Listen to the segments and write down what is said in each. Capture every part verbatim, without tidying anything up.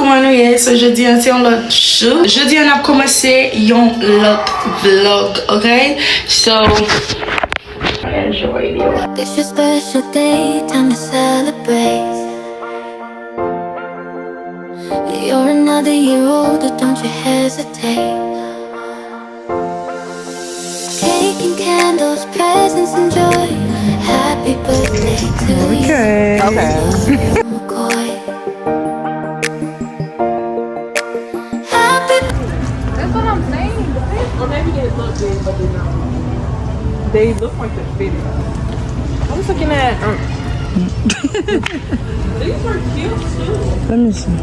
Kòman nou ye? So, jodi a se yon lòt jou. Jodi a n ap kòmanse yon lòt vlog, ok? So, enjoy. It's your special day, time to celebrate. You're another year older, don't you hesitate. Cake and candles, presents and joy. Happy birthday to you. Okay. Okay. McCoy. Happy That's what I'm saying. Or maybe they look big, but they're not. They look like they're fitted. I'm just looking at. Um, These are cute too. Let me see.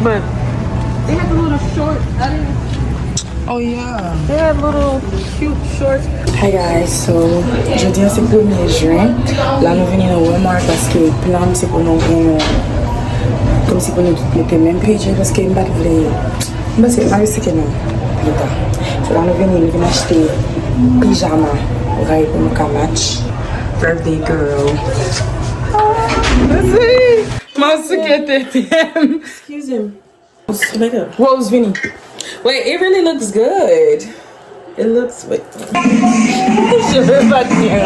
But they had the little short. I didn't. Oh yeah. They had little cute shorts. Hi guys, so jodi a se premye jen. La nou vini nan Walmart paske plan m se pou nou gen yon, kòmsi pou nou tout mete menm page paske m pa t vle. M panse m pa riske non. Leta. So la nou vini, nou vin achte pijama. Ou ka pou nou ka match. Birthday girl. Mwen souke tete m. Excuse him. Rose, vini. Wait, it really looks good. It looks, wait. Je veux pas dire.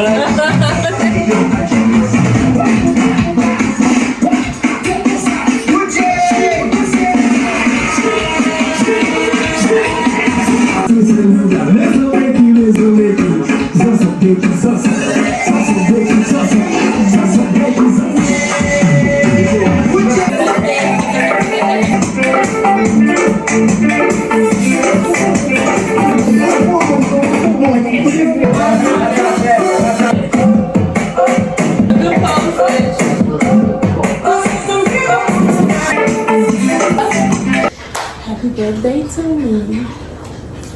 Happy birthday to me.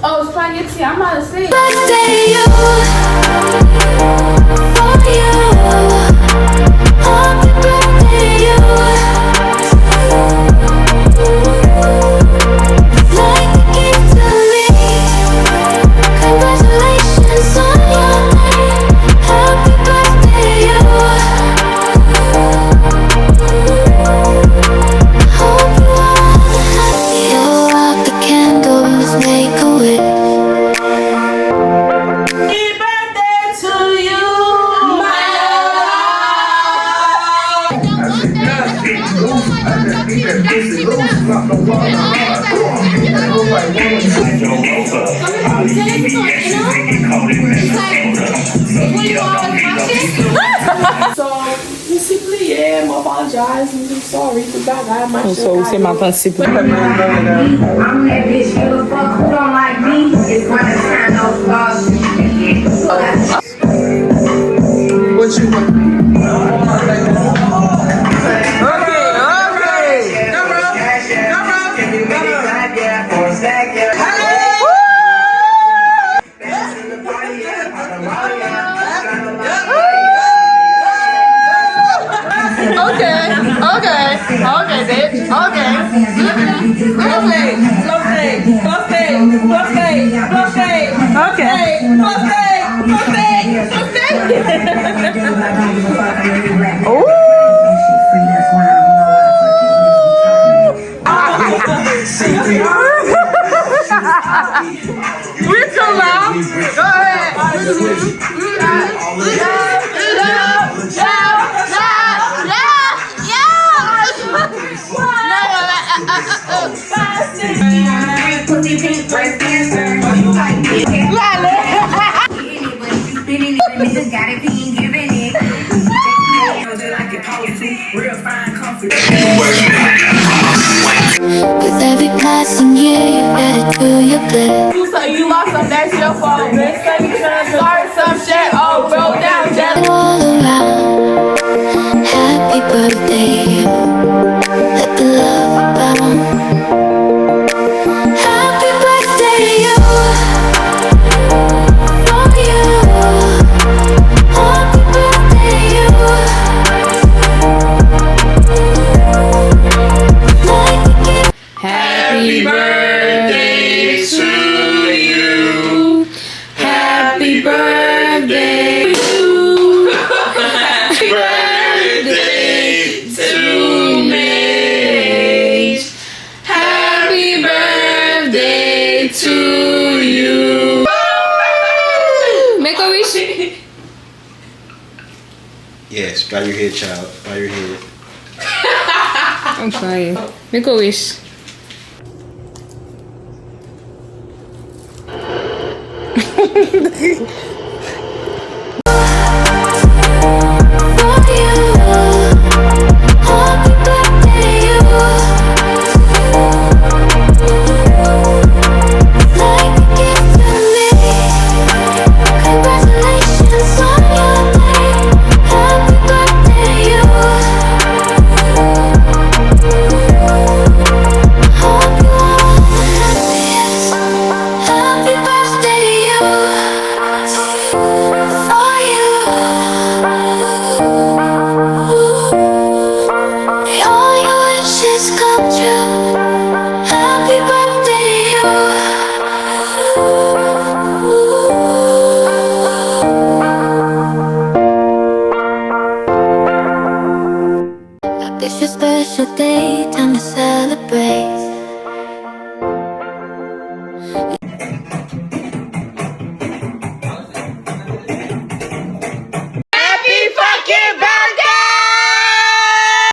Oh, spaghetti, I'm out of sick. Birthday you, for you. Happy birthday you. Like a gift to me. Congratulations on your name. Happy birthday you. Hope you are the happiest. Blow out the candles, make a wish. Happy birthday to you, my love. So, M sipliye, m apologize, m di sorry, tout bagay, m achte kado. So, ou se matant sipliye. I'm that bitch, give a fuck who don't like me, is gonna turn those laws. What you want? Okay, okay. Come on, come on, come on. Hey! Okay, okay, okay, bitch, okay. Mm-mm. Flow fade, flow fade, flow fade, flow fade, flow fade. Okay. Flow fade, flow fade, flow fade. Ooh. We too loud. Go ahead. Lale. With every passing year, you better do your best. You, so you lost some, that's your fault, bitch. Let me try to start some shit. Oh, bro, down, down. All around. Happy birthday, you. Let the love abound. Happy birthday to you. For you. Happy birthday to you. Like a gift. Happy birthday to you. Happy birthday. Yes, bow your head, child. Bow your head. I'm crying. Make a wish. It's your special day, time to celebrate.